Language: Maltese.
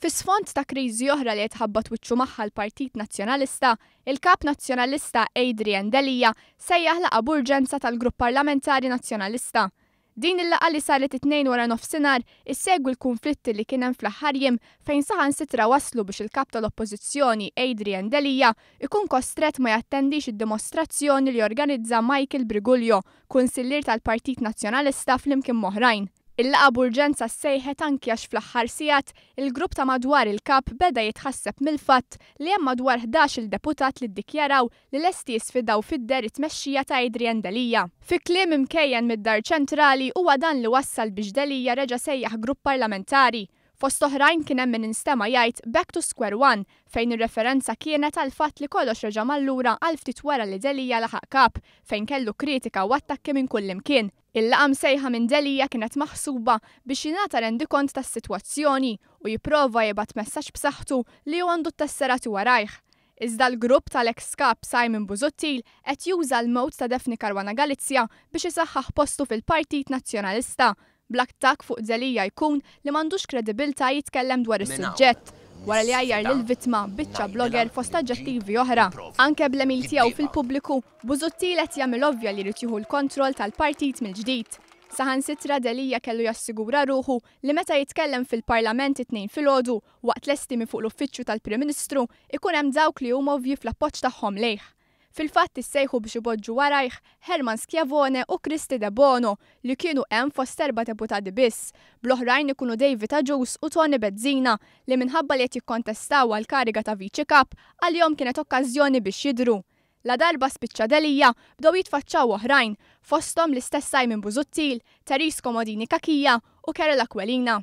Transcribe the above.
Fi sfond ta' kriżi oħra li qed iħabbat wiċċu magħha l-Partit Nazzjonalista, il-Kap Nazzjonalista Adrian Delia sejjaħ laqgħa b'urġenza tal-Grupp Parlamentari Nazzjonalista. Din il-laqgħa li saret it-Tnejn waranofsinhar issegwi l-kunflitti li kien hemm fl-aħħar jiem fejn saħansitra wasslu biex il-Kap tal-Oppożizzjoni Adrian Delia jkun kostrett ma jattendix id-dimostrazzjoni li organizza Michael Briguglio, Kunsillier tal-Partit Nazzjonalista flimkien m'oħrajn. Il-laqgħa b'urġenza ssejħet anki għax fl-aħħar sigħat il-grupp ta' madwar il-Kap beda jitħasseb mill-fatt li hemm madwar 11-il deputat li ddikjaraw li lesti jisfidaw fid-deher it-tmexxija ta' Adrian Delia. Fi kliem imkejjen mid-Dar Ċentrali huwa dan li wassal biex Delia reġa' sejjaħ grupp parlamentari. Fost oħrajn kien hemm min instema' jgħid back to square one fejn ir-referenza kienet għall-fatt li kollox reġa' mar lura għal ftit wara li Delia laħaq Kap fejn kellu kritika u attakki minn kullimkien. Il-laqgħa msejħa minn Delia kienet maħsuba biex jingħata rendikont tas-sitwazzjoni u jipprova jibgħat messaġġ b'saħħtu li hu għandu t-tesserati warajh. Iżda l-grupp tal-eks Kap Simon Busuttil qed juża l-mewt ta' Daphne Caruana Galizia biex isaħħaħ postu fil-Partit Nazzjonalista, bl-attakk fuq Delia jkun li m'għandux kredibilità jitkellem dwar is-suġġett, wara li għajjar lill-vittma biċċa blogger fost aġġettivi oħra. Anke bl-għemil tiegħu fil-pubbliku, Busuttil qed jagħmel ovvja li jrid jieħu l-kontroll tal-partit mill-ġdid. Saħansitra Delia kellu jassigura ruħu li meta jitkellem fil-Parlament it-Tnejn filgħodu Waqt l-estimi fuq l-Uffiċċju tal-Prim Ministru ikun hemm dawk li huma ovvji fl-appoġġ tagħhom lejh. Fil-fatt issejħu biex ipoġġu warajh Herman Schiavone u Kristy Debono li kienu hemm fost erba' deputati biss, bl-oħrajn ikunu David Agius u Toni Bezzina li minħabba li qed jikkontestaw għall-kariga ta' Viċi Kap, għalihom kienet okkażjoni biex jidhru. Ladarba spiċċa Delia, bdew jitfaċċaw oħrajn, fosthom l-istess Simon Busuttil, Therese Comodini Cachia u Carol Aquilina.